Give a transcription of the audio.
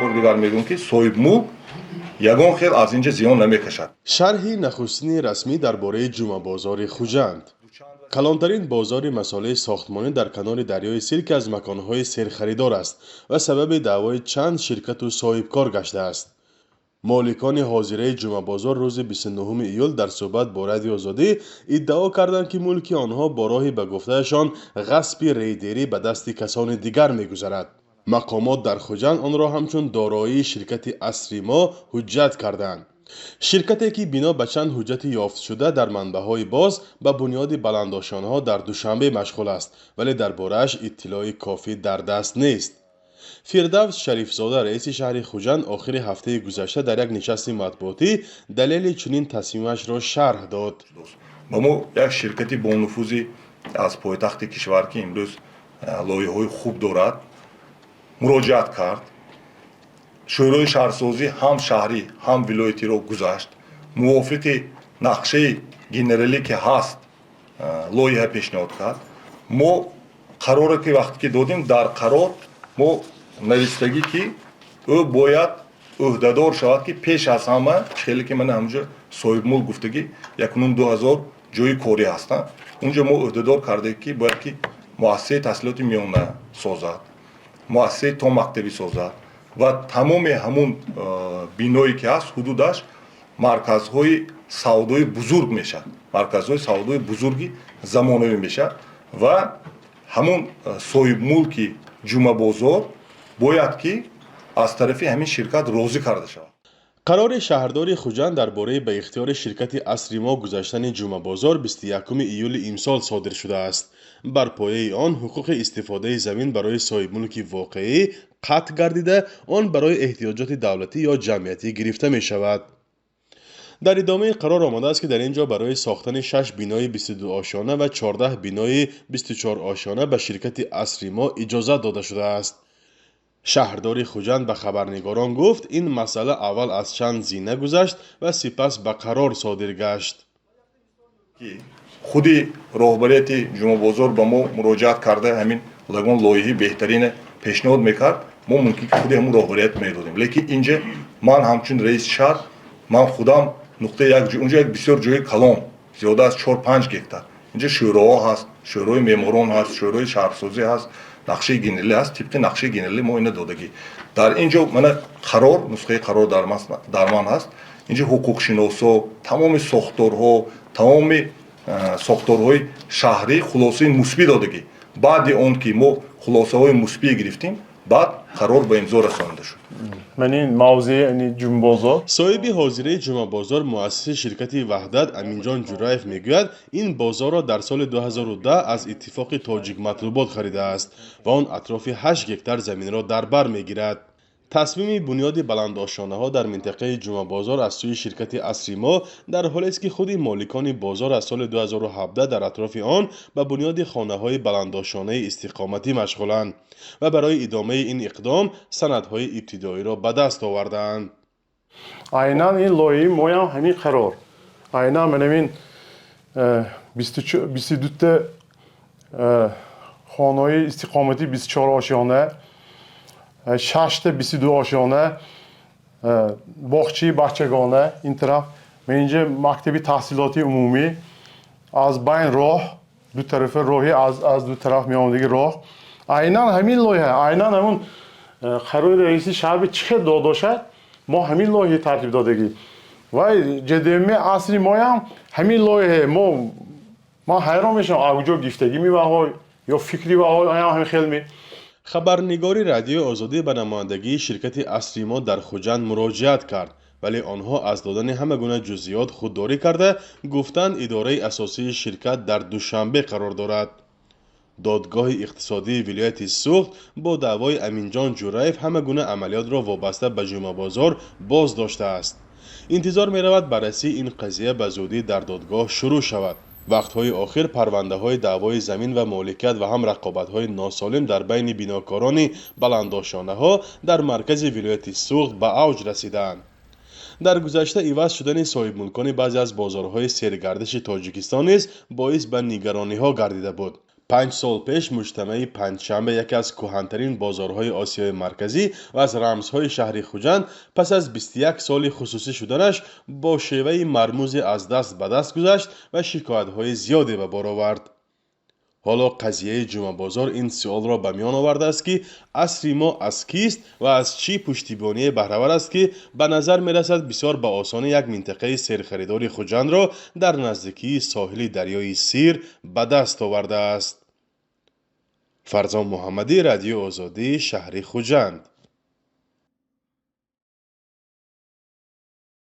Бори дигар мегӯям, ки соҳибмулк ягон хел аз инҷа зиён намекашад. Шарҳи нахустини расмӣ дар бораи Ҷумъабозори Хуҷанд. Калонтарин бозори масолеҳи сохтмонӣ дар канори дарёи Сир, ки аз маконҳои серхаридор аст ва сабаби даъвои чанд ширкату соҳибкор гаштааст. Моликони ҳозираи Ҷумъабозор рӯзи 29 июл дар суҳбат бо Радиои Озодӣ иддао карданд, ки мулки онҳо бо роҳи, ба гуфтаашон, ғасби рейдерӣ ба дасти касони дигар мегузарад. Мақомот дар Хуҷанд онро ҳамчун дороии ширкати Асри Мо ҳуҷҷат карданд, ширкате ки бино ба чанд ҳуҷҷати ёфтшуда дар манбаъҳои боз ба бунёди баландошёнаҳо дар Душанбе машғул аст, вале дар борааш иттилои кофӣ дар даст нест. Фирдавс Шарифзода, раиси шаҳри Хуҷанд, охири ҳафтаи гузашта дар як нишасти матбуотӣ далели чунин тасмимашро шарҳ дод. Ба мо як ширкати бонуфузи аз пойтахти кишвар, ки имрӯз лоиҳаҳои хуб дорад, муроҷиат кард. Шӯрои шаҳрсозӣ ҳам шаҳрӣ, ҳам вилоятиро гузашт. Мувофиқи нақшаи генералӣ, ки ҳаст, лоиҳа пешниҳод кард. Мо қароре ки вақте ки додем, дар қарор мо навистагӣ, ки ӯ бояд ӯҳдадор шавад, ки пеш аз ҳама, хеле ки мана ҳамҷо соҳибмулк гуфтагӣ, 1,5 ҳазор ҷои корӣ ҳастанд. Унҷо мо ӯҳдадор кардем, ки бояд ки муассисаи таҳсилоти миёна созад, муассисаи томактабӣ созад ва тамоми ҳамун биное ки ҳаст, ҳудудаш марказҳои савдои бузург мешавад, марказҳои савдои бузурги замонавӣ мешавад ва ҳамун соҳибмулки Ҷумъабозор бояд ки аз тарафи ҳамин ширкат розӣ карда шавад. Қарори шаҳрдори Хуҷанд дар бораи ба ихтиёри ширкати Асри Мо гузаштани Ҷумъабозор 21 июли имсол содир шудааст. Бар пояи он ҳуқуқи истифодаи замин барои соҳибмулки воқеӣ қатъ гардида, он барои эҳтиёҷоти давлатӣ ё ҷамъиятӣ гирифта мешавад. Дар идомаи қарор омадааст, ки дар ин ҷо барои сохтани шаш бинои 22 ошёна ва 14 бинои 24 ошёна ба ширкати Асри Мо иҷозат дода шудааст. Шаҳрдори Хуҷанд ба хабарнигорон гуфт, ин масъала аввал аз чанд зина гузашт ва сипас ба қарор содир гашт. Худи роҳбарияти Ҷумъабозор ба мо муроҷиат карда, ҳамин ягон лоиҳаи беҳтарине пешниҳод мекард, мо мумкин ки худи ҳамун роҳбарият медодем. Лекин инҷа ман ҳамчун раиси шаҳр, ман худам нуқтаи як, унҷа як бисёр ҷои калон, зиёда аз 4-5 гектар. Инҷа шӯроҳо ҳаст, шӯрои меъморон ҳаст, шӯрои шаҳрсозӣ ҳаст, нақшаи генералӣ ҳаст. Тибқи нақшаи генералӣ мо ина додагӣ. Дар ин ҷо мана қарор, нусхаи қарор дар ман ҳаст. Инҷа ҳуқуқшиносо, тамоми сохторҳо, тамоми сохторҳои шаҳрӣ хулосаи мусбӣ додагӣ. Баъди он ки мо хулосаҳои мусбӣ гирифтем, баъд қарор ба имзо расонида шуд. Ман ин мавзеи Ҷумъбозор. Соҳиби ҳозираи Ҷумъабозор, муассиси ширкати «Ваҳдат» Аминҷон Ҷураев мегӯяд, ин бозорро дар соли 2010 аз иттифоқи «Тоҷикматлубот» харидааст ва он атрофи 8 гектар заминро дар бар мегирад. Тасмими бунёди баландошёнаҳо дар минтақаи Ҷумъабозор аз сӯи ширкати Асри Мо дар ҳолест, ки худи моликони бозор аз соли 2017 дар атрофи он ба бунёди хонаҳои баландошёнаи истиқоматӣ машғуланд ва барои идомаи ин иқдом санадҳои ибтидоиро ба даст овардаанд. Айнан ин лоиҳаи моям, ҳамин қарор, айнан манамин 22-та хонаҳои истиқоматӣ 24 ошёна, шашта 22 ошёна, боғчаи бачагона ин тараф, инҷа мактаби таҳсилоти умумӣ, аз байн роҳ, ду тарафа роҳи, аз ду тараф меомадиги роҳ. Айнан ҳамин лоиҳа, айнан ҳамун қарори раиси шаҳр чӣ хел додошад, мо ҳамин лоиҳа тартиб додагӣ ва ҶДМ Асри моям ҳамин лоиҳа. Мо, ман ҳайрон мешавам, аз куҷо гифтагӣ меваҳо ё фикри ваҳо ҳамин хел ми. Хабарнигори Радиои Озодӣ ба намояндагии ширкати Асри Мо дар Хуҷанд муроҷиат кард, вале онҳо аз додани ҳама гуна ҷузъиёт худдорӣ карда, гуфтанд, идораи асосии ширкат дар Душанбе қарор дорад. Додгоҳи иқтисодии вилояти Суғд бо даъвои Аминҷон Ҷураев ҳама гуна амалиётро вобаста ба Ҷумъабозор боз доштааст. Интизор меравад, баррасии ин қазия ба зудӣ дар додгоҳ шурӯъ шавад. Вақтҳои охир парвандаҳои даъвои замин ва моликият ва ҳам рақобатҳои носолим дар байни бинокорони баландошёнаҳо дар маркази вилояти Суғд ба авҷ расидаанд. Дар гузашта иваз шудани соҳибмулкони баъзе аз бозорҳои сергардиши Тоҷикистон низ боис ба нигарониҳо гардида буд. 5 сол пеш муҷтамаи Панҷшанбе, яке аз кӯҳантарин бозорҳои Осиёи Марказӣ ва аз рамзҳои шаҳри Хуҷанд, пас аз 21 соли хусусӣ шуданаш бо шеваи мармузе аз даст ба даст гузашт ва шикоятҳои зиёде ба бор овард. Ҳоло қазияи Ҷумъабозор ин суолро ба миён овардааст, ки асри мо аз кист ва аз чӣ пуштибоние баҳравар аст, ки ба назар мерасад, бисёр ба осонӣ як минтақаи серхаридори Хуҷандро дар наздикии соҳили дарёи Сир ба даст овардааст. Фарзон Муҳаммадӣ, Радиои Озодӣ, шаҳри Хуҷанд.